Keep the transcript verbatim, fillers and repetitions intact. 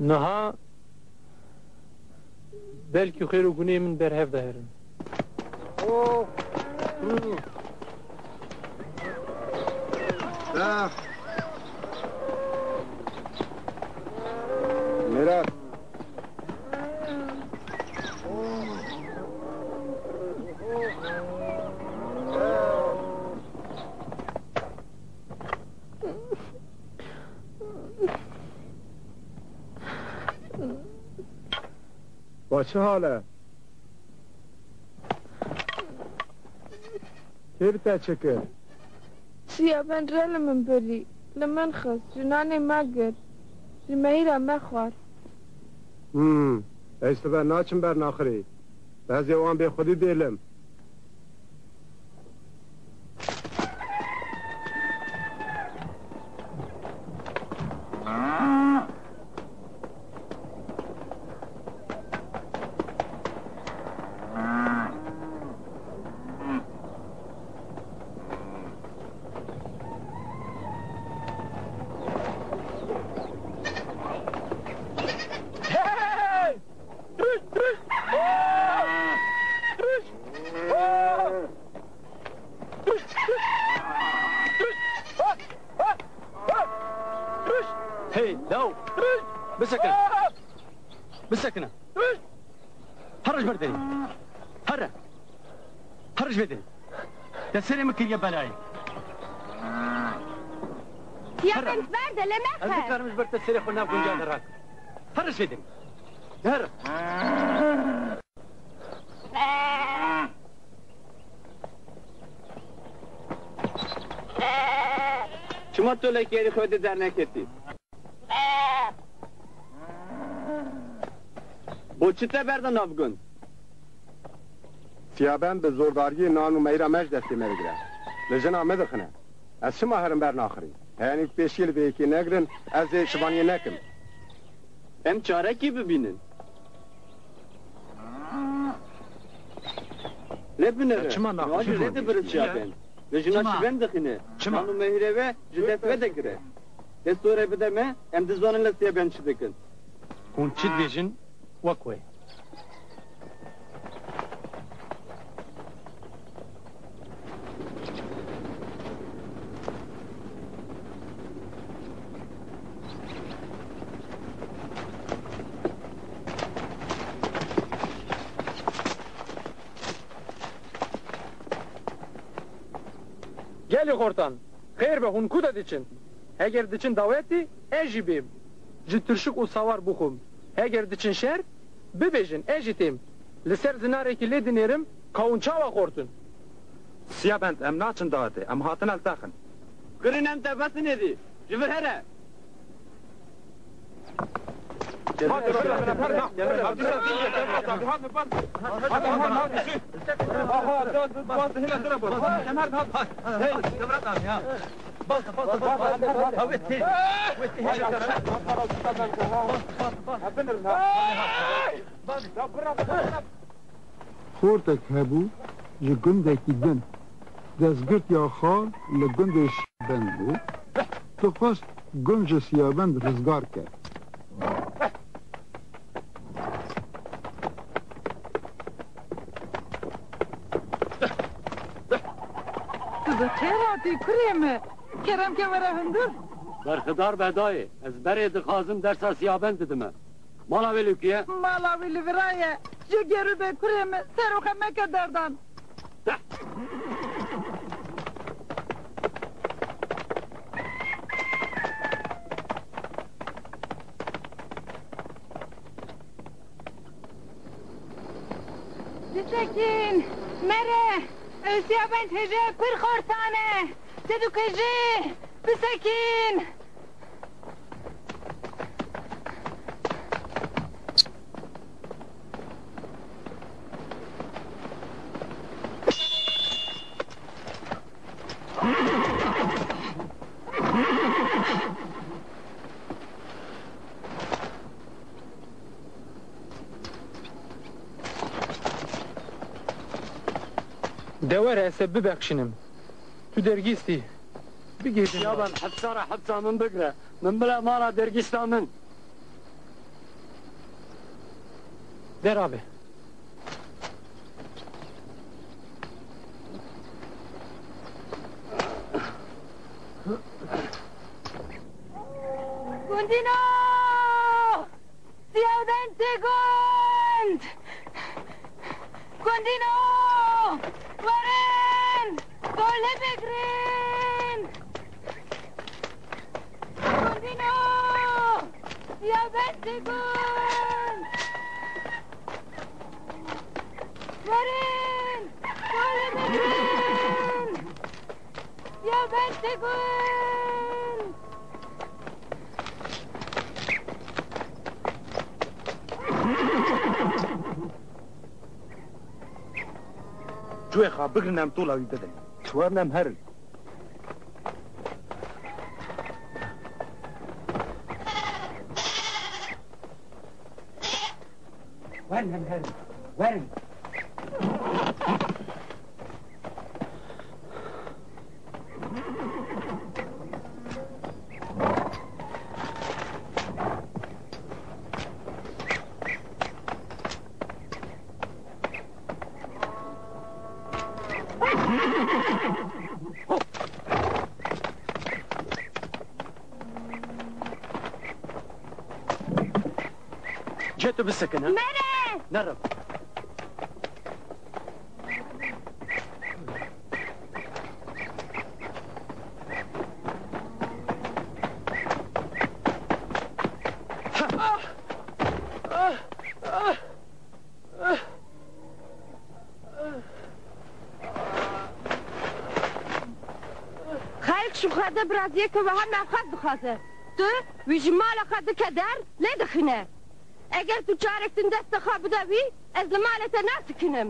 Niha belkî xêr û gunê min ber hev de herin. Ah! Mirat! We çi hal e? Kê bi te çi kir? Siyabend re li min birî, li min xist, ji nanê me girt, ji mehîra me xwar. Hmm, ez sibe naçim ber naxirî. Ez ê wan bêxwedî bêlim. Hey, law! Bisekine! Bisekine! Here ji ber derê! Here! Here ji vê derê! Te serê min kiriye belayê! Here! Siyabend berde, lê mexe! Ez nikarim ji ber te serê xwe nav guncan de rakim. Here ji vê derê! Here! Çima tu li kêrî xwe de derneketî? Bo çi te berda nav gund? Siyabend bi zordariyê nan û meyra me ji destê me digire. Li jina me dixine. Ez çima herim ber naxirî? Heyanî ku pêşiyê li vê yekê negirin, ez ê şivaniyê nekim. Em çarekî bibînin. Lê binêre, çima naxwe ji rê dibirin Siyabend. Li jina Siyabend dixine. Çima? Nan û mehîrê we ji dest we digire. Destore bide me, em dizanin li Siyabend çi dikin. Hûn çi dibêjin, wek we. Gelî xortan, xêr be, hûn ku de diçin? Heger diçin dawetî, ez jî bêm. Ji tirşik û sawar bixwim. Heger diçin şer, bibêjin, ez jî têm. Li ser zinarekî lê dinêrim, ka hûn çawa xortin? Siyabend, em naçin dawetê, em hatine li te xin. Kirin em te besin êdî, ji vir here. Xortek hebû ji gundekî din, destgirtiya xwe li gundê Siyabend bû, dixwest gund ji Siyabend rizgar ke. Tu bi kê hatî kurê min? Kerem ke were hundir. Berxidar be dayê, ez berê dixwazim dersa Siyabend didime. Mala wê li ku ye? Mala wî li vira ye. Ji gerû be kurê min, ser û xe meke derdan. Bisekîn, mere, Siyabend hêje pir xortan e. Te dikujî, bisekîn. De were ez te bibexşînim. Tu dergîst î. Bigihîjin. Siyabend, hepsa re hepsa min bigire. Min bile mala dergîsta min. Derabe. Gundîno! Siyawdentê gund! Gundîno! Werin! Tolê bigirin! Gundîno! Siyawdentê gund! Werin! Tolê bigirin! Siyawdentê gund! Cûyê xwe bigirin, em tola wî bidin. Werin em herin. Werin em herin. Werin. Cê tu bisekine. Mere! Nere. Xelk ji Xwedê bi raziyeke wiha navxwest dixwaze. Tu wî ji mala xwe dike der, lê dixîne. Eger tu carek din destê xwe bide wî, ez li malê te nasikinim.